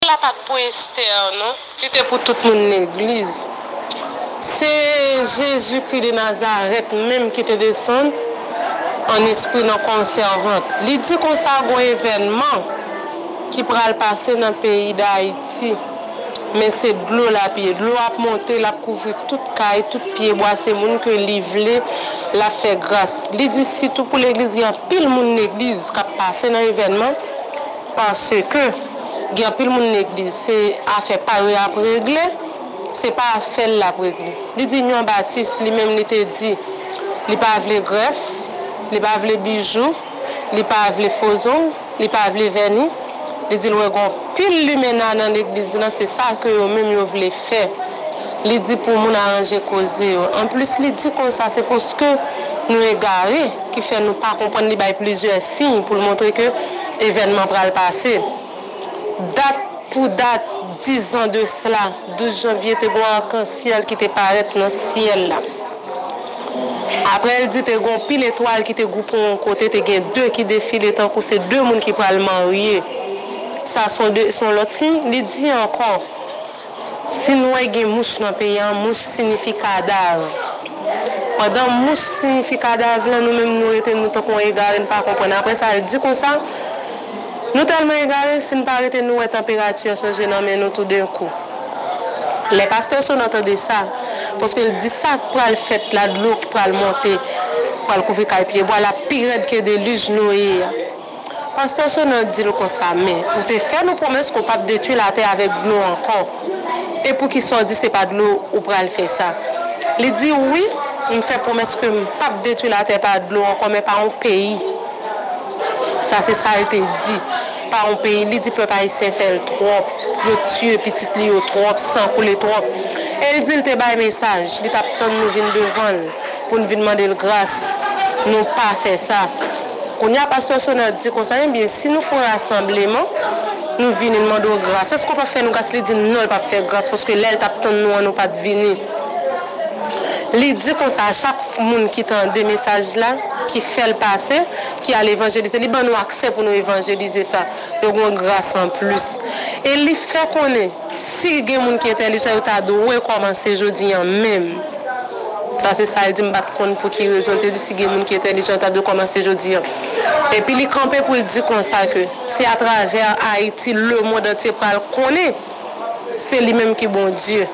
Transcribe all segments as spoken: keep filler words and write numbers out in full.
la pa t pou Esther, non. Li te pou tout moun legliz. Se Jezikri de Nazarèt menm ki te desann an espri nan kò yon sèvant. Li di konsa, gon evènman ki pral pase nan peyi Dayiti. Men se dlo l ap ye. Dlo ap monte, l ap kouvri tout kay, tout pyebwa. Se moun ke li vle, l ap fè gras. Li di sitou pou legliz, gen anpil moun legliz k ap pase nan evènman, paske gen anpil moun legliz, se afè pa yo y ap regle, se pa afè l l ap regle. Li di Nyon Batis, li menm, li te di, li pa vle grèf, li pa vle bijou, li pa vle fo zong, li pa vle vèni. Li di l wè gon pil limena nan legliz lan, se sa ke yo menm yo vle fè. Li di pou moun aranje koze yo. Anplis, li di konsa, se paske nou egare ki fè nou pa konprann. Li bay plizyè siy pou l montre ke evènman pral pase. Dat pou dat, diz an de sla, douz janvye, te gon akansyèl ki te parèt nan syèl la. Apre, l di te gon pil etwal ki te gwoupe yon kote, te gen de ki defile tankou se de moun ki pral marye. Sa se yon de, se yon lòt siy. Li di ankò, si n wè gen mouch nan peyi a, mouch siyifi kadav. Pandan mouch siyifi kadav lan, nou menm nou rete nou tankou yon egare, n pa konprann. Apre sa, l di konsa, nou tèlman egare, si n pa rete nou wè tanperati a chanje nan men nou toudenkou. Lè pastè Sonan tande sa, paske l di sa k pral fèt la, dlo k pral monte, pral kouvri kay pyebwa, l ap pi rèd ke delij Noye a. Pastè Sonan di l konsa, men ou te fè nou pwomès ke w p ap detwi latè avèk dlo ankò. E poukisa w di se pa dlo ou pral fè sa? Li di, wi, m fè pwomès ke m p ap detwi latè pa dlo ankò, men pa yon peyi. Sa se sa l te di. Pa yon peyi, li di pèp ayisyen fè l twòp. Yo tiye pitit li yo twòp, san koule twòp. E l di l te bay mesaj, li t ap tann nou vin devan l pou n vin mande l gras. Nou pa fè sa. Kounye a, pastè Sonan di konsa, ebyen, si nou fè yon rasanbleman, nou vini, n mande w gras. Èske w p ap fè nou gras? Li di non, l p ap fè gras, paske lè l t ap tann nou an, nou pa t vini. Li di konsa, chak moun ki tande mesaj la, ki fè l pase, ki al evanjelize, li ban nou aksè pou nou evanjelize sa. Yo gen yon gras anplis. E li fè konnen, si gen moun ki entèlijan, yo ta dwe kòmanse jodi a menm. Sa se sa l di, m pa t konn pou ki rezon l te di si gen moun ki entèlijan, yo ta dwe kòmanse jodi a. Epi li kanpe pou l di konsa ke se atravè Ayiti, lemonn antye pral konnen se li menm ki Bondye.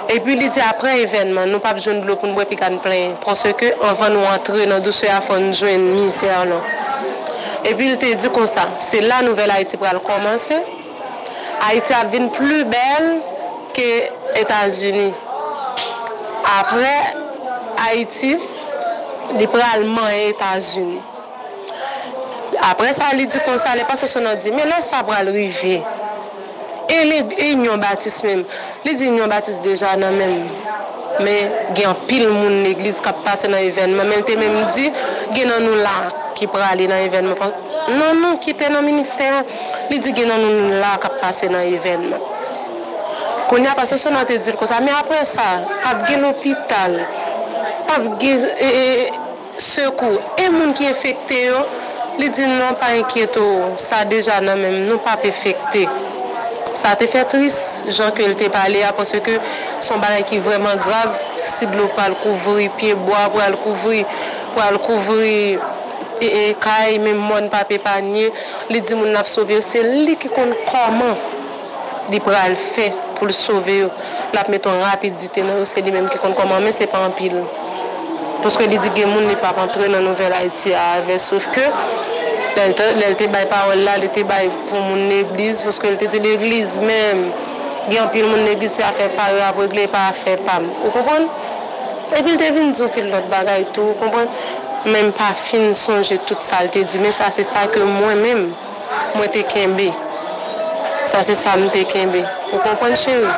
Epi li di apre evènman, nou p ap jwenn dlo pou n bwè, piga n plenyen. Paske anvan nou antre nan dousè a, fò n jwenn mizè lan. Epi l te di konsa, se la nouvèl Ayiti pral kòmanse. Ayiti ap vin pli bèl ke Etazini. Apre Ayiti, li pral manyen Etazini. Apre sa, li di konsa, lè pastè Sonan di, men lè sa pral rive? E le, e Inyon Batis menm? Li di Inyon Batis deja nan men m. Men gen anpil moun legliz k ap pase nan evènman. Men l te menm di, gen nan nou la ki prale nan evènman. Nan nou ki te nan ministè a, li di gen nan nou la k ap pase nan evènman. Kounye a, pastè Sonan te di l konsa, men apre sa, p ap gen lopital, p ap gen, e, e, sekou. E moun ki enfekte yo, li di non, pa enkyete w, sa deja nan men m, nou p ap enfekte. Sa te fè tris, jan ke l te pale a, paske se yon bagay ki vrèman grav, si dlo pral kouvri pyebwa, pral kouvri, pral kouvri, e, e, kay, menm mòn p ap epanye. Li di moun l ap sove yo, se li ki konn kòman li pral fè pou l sove yo. L ap mete yon rapidite nan yo, se li menm ki konn kòman, men se pa anpil. Paske li di gen moun li p ap antre nan nouvèl Ayiti a avè, sof ke lè l te, lè l te bay pawòl la, li te bay pou moun legliz, paske l te di legliz menm, gen anpil moun legliz se afè pa yo y ap regle, e pa afè pa m. Ou konprann? Epi l te vin di yon pil lòt bagay tou, ou konprann? Men m pa fin sonje tout sa l te di, men sa se sa ke mwen menm, mwen te kenbe. Sa se sa m te kenbe. Ou konprann, cheri?